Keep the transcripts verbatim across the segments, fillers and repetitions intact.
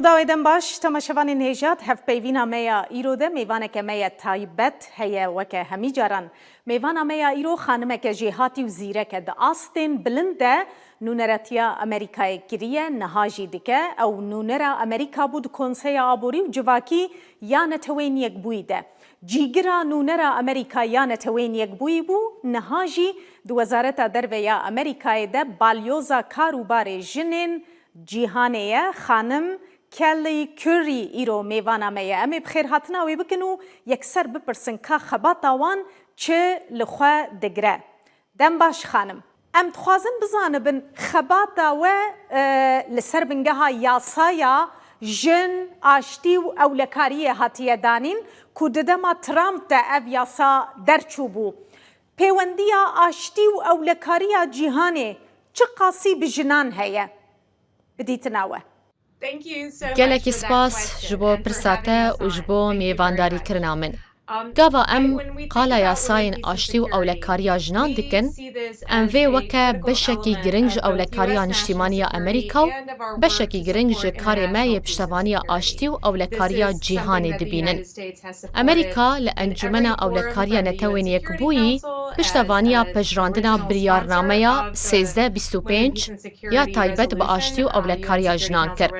Dawê dem baş, temaşevanên hêja, di hevpeyvîna me ya îro de mêvaneke me ye taybet heye weke hemî caran. Mêvana me ya îro xanimeke jêhatî û zîrek e. Di astên bilind de nûneratiya Amerîkayê kiriye, niha jî dike. Ew nûnera Amerîka bû di Konseya Aborî û Civakî ya Neteweyên Yekbûyî de. Cîgira nûnera Amerîka ya Neteweyên Yekbûyî bû, niha jî di Wezareta Derve ya Amerîkayê de balyoza kar û barê jinên cîhanê ye. Xanim Kelly Currie îro mêvana me ye. Em ê bi xêrhatina wê bikin û yekser bipirsin ka xebata wan çi li xwe digire. Dem baş xanim. Em dixwazin bizanibin xebata we, e, li ser bingeha yasaya jin, aştî û ewlekariyê hatiye danîn ku di dema Trump de ev yasa derçûbû. Pêwendiya aştî û ewlekariya cîhanê çiqasî bi jinan heye? Bi dîtina we. Gelekî spas ji bo pirsa te û ji bo mêvandarîkirina min. Gava em qala yasayên aştî û ewlekariya jinan dikin, em vê weke beşekî giring ji ewlekariya niştîmanî ya Amerîka û beşekî giring ji karê me yê piştevaniya aştî û ewlekariya cîhanê dibînin. Amerîka li Encûmena Ewlekariya Netewên Yekbûyî piştevaniya pejirandina biryarnameya sêzdeh bîst û pênc ya taybet bi aştî û ewlekariya jinan kir.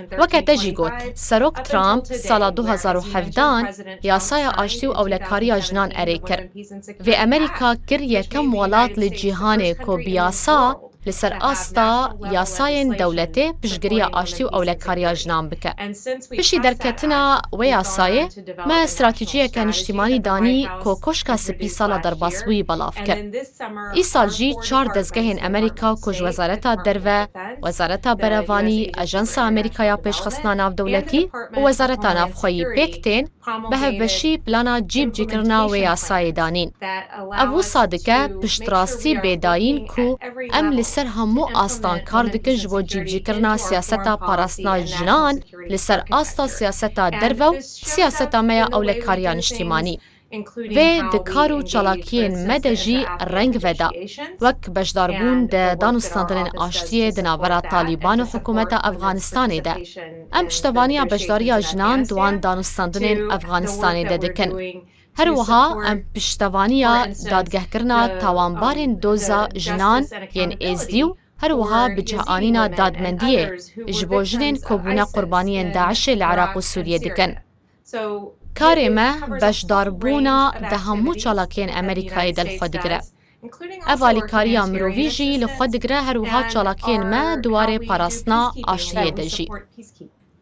Weke te jî got, Serok Trump sala du hezar û hevdehan yasaya aştî û ewlekariya jinan erê kir. Vê Amerîka kir yekem welat li cîhanê ku bi yasa li ser asta yasayên dewletê piştgiriya aştî û ewlekariya jinan bike. Piştî derketina wê yasayê, me stratejiyeke niştîmanî danî ku Koşka Spî sala derbasbûyî belav kir. Îsal jî çar dezgehên Amerîka ku ji Wezareta Derve, Wezareta Berevanî, Ajansa Amerîka ya Pêşxistina Navdewletî û Wezareta Navxweyî pêk tên, bi hevbeşî plana cîbicîkirina wê yasayê danîn. Ev wisa dike piştrastî bê dayîn ku em li ser hemû astan kar dikin ji bo cîbicîkirina siyaseta parastina jinan li ser asta siyaseta derve û siyaseta me ya ewlekariya niştîmanî. Vê di kar û çalakiyên me de jî reng veda, wek beşdarbûn di danûstandinên aştiyê di navbera Talîban û hikûmeta Efxanistanê de. Em piştevaniya beşdariya jinan di wan danûstandinên Efxanistanê de dikin. Her wiha em piştevaniya dadgehkirina tawanbarên doza jinan yên êzdî û her wiha bicihanîna dadmendiyê ji bo jinên ku bûne qurbaniyên DAIŞê li Iraq û Sûriyê dikin. Karê me beşdarbûna di hemû çalakiyên Amerîkayê de li xwe digire. Ev alîkariya mirovî jî li xwe digire, her wiha çalakiyên me di warê parastina aştiyê de jî.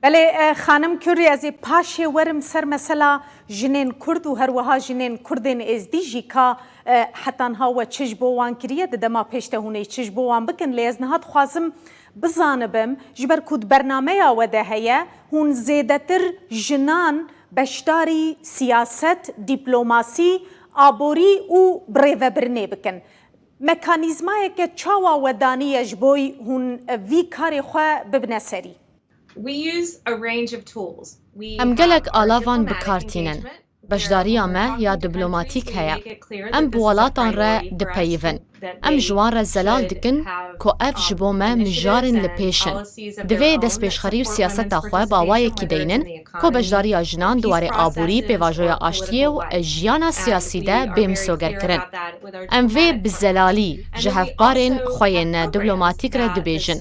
Belê, e, xanim Currie, ez ê paşê werim ser mesela jinên Kurd û her wiha jinên Kurdên Êzdî jî ka, e, heta niha we çi ji bo wan kiriye, di dema pêş de hûn ê çi ji bo wan bikin, lê ez niha dixwazim bizanibim, ji ber ku di bernameya we de heye, hûn zêdetir jinan beşdarî siyaset, dîplomasî, aborî û birêvebirinê bikin. Mekanîzmayeke çawa we daniye ji bo hûn vî karê xwe bibine serî? We use a range of tools. We Em have gelek our alavan bi diplomatic kar tînin. Engagement. Beşdariya me ya diplomatîk heye. Em bi welatan re dipeyivin. Em ji wan re zelal dikin ku ev ji bo me mijarên li pêş in. Divê destpêşxerî û siyaseta xwe bi awayekî deynin ku beşdariya jinan di warê aborî, pêvajoya aştiyê û jiyana siyasî de bê misogerkirin. Em vê bi zelalî ji hevparên xwe yên diplomatîk re dibêjin.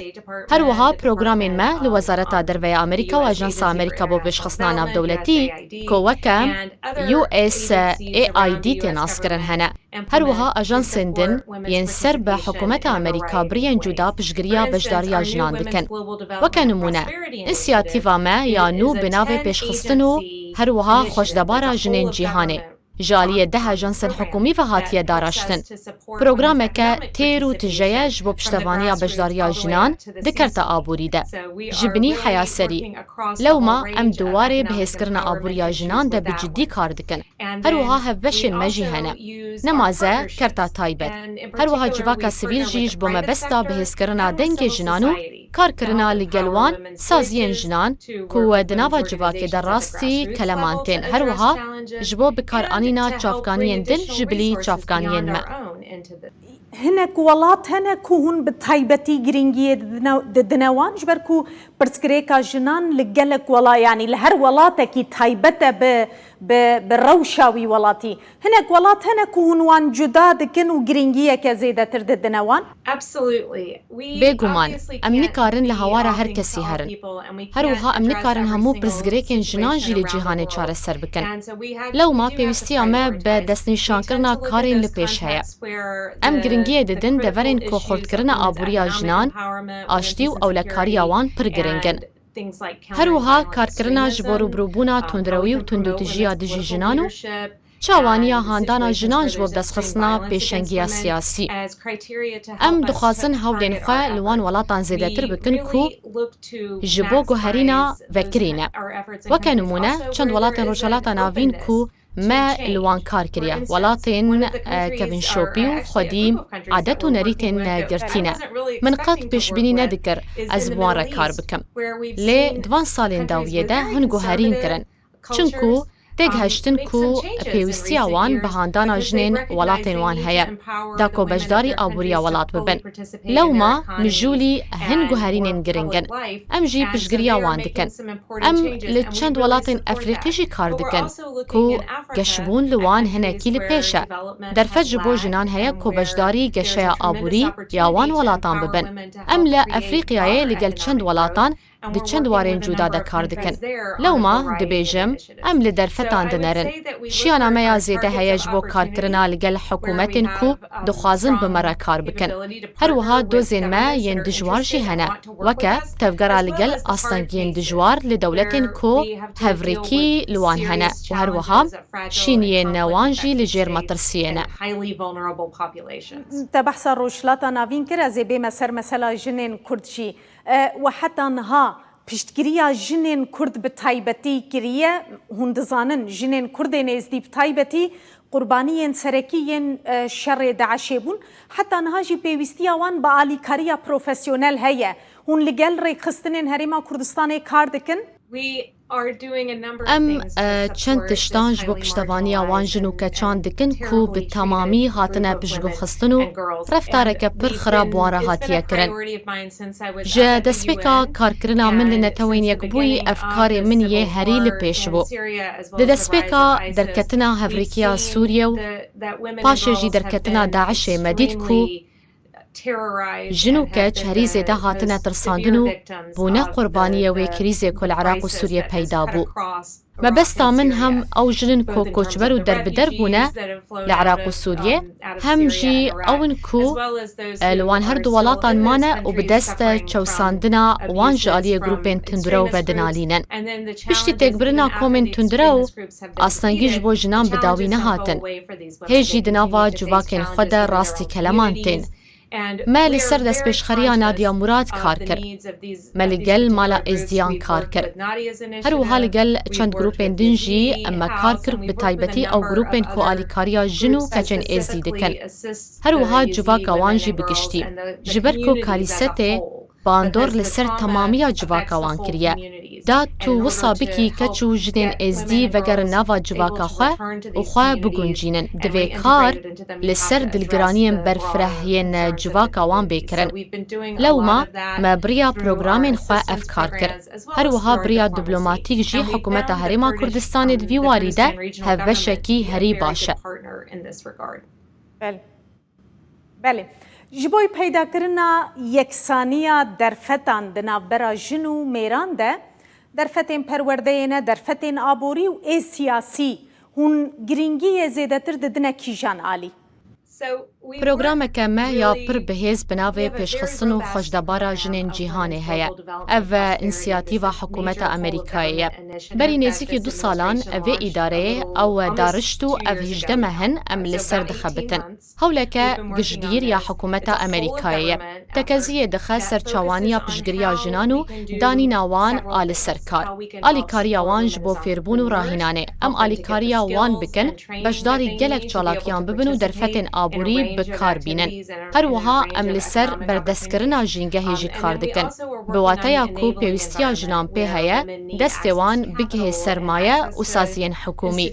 Her wiha programên me li Wezareta Derve ya Amerîka û Ajansa Amerîka bo Pêşxistina Navdewletî, ku weke U S A I D tê naskirin, hene. Her wiha ajansên din yên ser bi hikûmeta Amerîka bi riyên cuda piştgiriya beşdariya jinan dikin. Weke nimûne, însiyatîfa me ya nû bi navê Pêşxistin û her wiha Xweşdebara Jinên Cîhanê ji aliyê deh ajansên hikûmî ve hatiye daraştin. Programeke têr û tije ye ji bo piştevaniya beşdariya jinan di kerta aborî de. Ji binî heya serî. Lewma em di warê bihêzkirina aboriya jinan de bi cidî kar dikin. Her wiha hevbeşên me jî hene. Nemaze, kerta taybet. Her wiha civaka sivîl jî ji bo mebesta bihêzkirina dengê jinan û Karkirina li gel wan saziyên jinan ku di nava civakê de rastî keleman tên, her wiha ji bo bikaranîna çavkaniyên din ji bilî çavkaniyên me. Hinek welat hene ku hûn bi taybetî giringiyê didine, didine wan, ji ber ku pirsgirêka jinan li gelek wela-, yanî li her welatekî taybet e bi, bi, bi rewşa wî welatî. Hinek welat hene ku hûn wan cuda dikin û giringiyeke zêdetir didine wan? Bêguman, em nikarin li hawara her kesî herin. Her wiha em nikarin hemû pirsgirêkên jinan jî li cîhanê çareser bikin. Lewma pêwîstiya me bi destnîşankirina karên li pêş heye. Em giringiyê didin deverên ku xurtkirina aboriya jinan, aştî û ewlekariya wan pir giring in. Her wiha karkirina ji bo rûbirûbûna tundrewî û tundûtijiya dijî jinan û çawaniya handana jinan ji bo bidestxistina pêşengiya siyasî. Em dixwazin hewlên xwe li wan welatan zêdetir bikin ku ji bo guherîna vekirî ne. Weke nimûne, çend welatên Rojhilata Navîn ku me li wan kar kiriye, welatên, e, kevinşopî û xwedî adet û nerîtên, e, girtî ne. Min qet pêşbînî nedikir ez bi wan re kar bikim. Lê di van salên dawiyê de hin guherîn kirin. Çinku têgihiştin ku pêwîstiya wan bi handana jinên welatên wan heye, da ku beşdarî aboriya welat bibin. Lewma mijûlî hin guherînên giring in. Em jî piştgiriya wan dikin. Em li çend welatên Efrîqî jî kar dikin ku geşbûn li wan hinekî li pêş e. Derfet ji bo jinan heye ku beşdarî geşeya aborî ya wan welatan bibin. Em li Efrîqyayê li gel çend welatan di çend warên cuda de kar dikin. Lewma dibêjim, em li derfetan dinerin. Şiyana me ya zêde heye ji bo karkirina li gel hikûmetên ku dixwazin bi me re kar bikin. Her wiha dozên me yên dijwar jî hene, weke tevgera li gel astengiyên dijwar li dewletên ku hevrêkî li wan hene û her wiha şîniyên wan jî li jêr metirsiyê ne. Te behsa Rojhilata Navîn kir, ez ê bême ser mesela jinên Kurd jî. E, we heta niha piştgiriya jinên Kurd bi taybetî kiriye? Hûn dizanin, jinên Kurdên Êzdî bi taybetî qurbaniyên serekî yên, e, şerê DAIŞê bûn. Heta niha jî pêwîstiya wan bi alîkariya profesyonel heye. Hûn li gel rêkxistinên Herêma Kurdistanê kar dikin? Em, e, çend tiştan ji bo piştevaniya wan jin û keçan dikin ku bi temamî hatine piştguhxistin û reftareke pir xirab bi wan re hatiye kirin. Ji destpêka karkirina min li Netewên Yekbûyî ev karê min yê herî li pêş bû. Di destpêka derketina hevrêkiya Sûriye û paşê jî derketina DAIŞê me dît ku jin û keç herî zêde hatine tirsandin û bûne qurbaniyê wê krîzê ku li Iraq û Sûriye peyda bû. Mebesta min hem ew jin in ku koçber û derbider bûne li Iraq û Sûriye, hem jî ew in ku, e, li wan her du welatan mane û bi dest çewsandina wan ji aliyê grûpên tundrew ve dinalînin. Piştî têkbirina komên tundrew, astengî ji bo jinan bi dawî nehatin. Hê jî di nava civakên xwe de rastî keleman tên. Me li ser destpêşxeriya Nadia Murad kar kir. Me li gel Mala Êzdiyan kar kir. Her wiha li gel çend grûpên din jî me kar kir, bi taybetî ew grûpên ku alîkariya jin û keçên êzdî dikin. Her wiha civaka wan jî bi giştî. Ji ber ku Karîsetê bandor li ser temamiya civaka wan kiriye. Da tu wisa bikî keç û jinên êzdî vegerin nava civaka xwe û xwe biguncînin, divê kar li ser dilgiraniyên berfireh yên civaka wan bê kirin. Lewma me bi riya programên xwe ev kar kir. Her wiha bi riya diplomatîk jî hikûmeta Herêma Kurdistanê di vî warî de hevbeşekî herî baş e. Belê. Belê. Ji bo peydakirina yeksaniya derfetan di navbera jin û mêran de, derfetên perwerdeyê ne, derfetên aborî û ê siyasî, hûn girîngiyê zêdetir didine kîjan alî? Programeke me ya pir bihêz bi navê Pêşxistin û Xweşdebara Jinên Cîhanê heye. Ev însiyatîva hikûmeta Amerîkayê ye. Berî nêzîkî du salan vê îdareyê ew darişt û ev hîjdeh meh in em li ser dixebitin. Hewleke giştgîr ya hikûmeta Amerîkayê ye. Tekeziyê dixe ser çawaniya piştgiriya jinan û danîna wan a li ser kar. Alîkariya wan ji bo fêrbûn û rahînanê. Em alîkariya wan bikin, beşdarî gelek çalakiyan bibin û derfetên aborî bi kar bînin. Her wiha em li ser berdestkirina jîngehê jî kar dikin. Bi wateya ku pêwîstiya jinan pê heye, destê wan bigihê sermaye û saziyên hikûmî.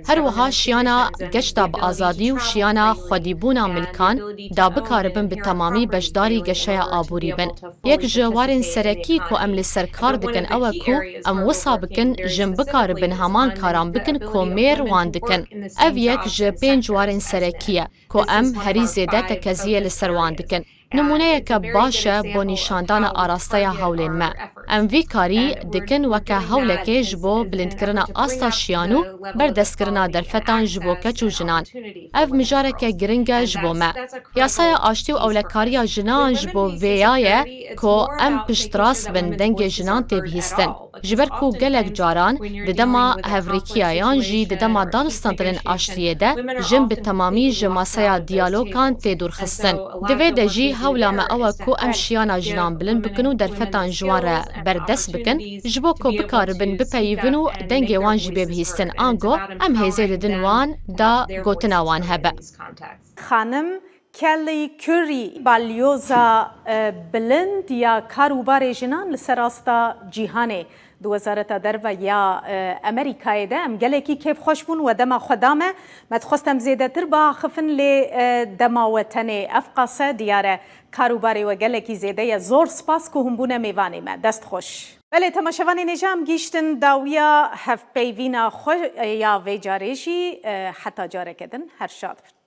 Her wiha şiyana geşta bi azadî û şiyana xwedîbûna milkan da bikaribin bi temamî beşdarî geşeya aborî bin. Yek ji warên serekî ku em li ser kar dikin ew e ku em wisa bikin jin bikaribin heman karan bikin ku mêr wan dikin. Ev yek ji pênc warên serekî ye ku em herî zêde tekeziyê li ser wan dikin. Nimûneyeke baş e bo nîşandana arasteya hewlên me. Em vî karî dikin weke hewlekê ji bo bilindkirina asta şiyan û berdestkirina derfetan ji bo keç û jinan. Ev mijareke giring e ji bo me. Yasaya aştî û ewlekariya jinan ji bo vêya ye ku em piştrast bin dengê jinan tê bihîstin. Ji ber ku gelek caran di dema hevrêkiya yan jî di dema danûstandinên aştiyê de jin bi temamî ji masaya diyalogan tê dûrxistin. Di vê de jî hewla me ew e ku em şiyana jinan bilind bikin û derfetan ji wan re berdest bikin, ji bo ku bikaribin bipeyivin û dengê wan jî bê bihîstin. Ango em hêzê didin wan da gotina wan hebe. Xanim Kelly Currie, balyoza e, bilind ya kar û barê jinan li ser asta cîhanê di Wezareta Derve ya e, Amerîkayê de. Em gelekî kêfxweş bûn we dema xwe da me. Me dixwest em zêdetir biaxifin lê e, dema we tenê ev qas e, diyar e kar û barê we gelekî zêde ye. Zor spas ku hûn bûne mêvanê me. Dest xweş. Belê, temaşevanên hêja, em gihîştin dawiya hevpeyvîna xwe ya vê carê jî, e, heta careke din her şad bin.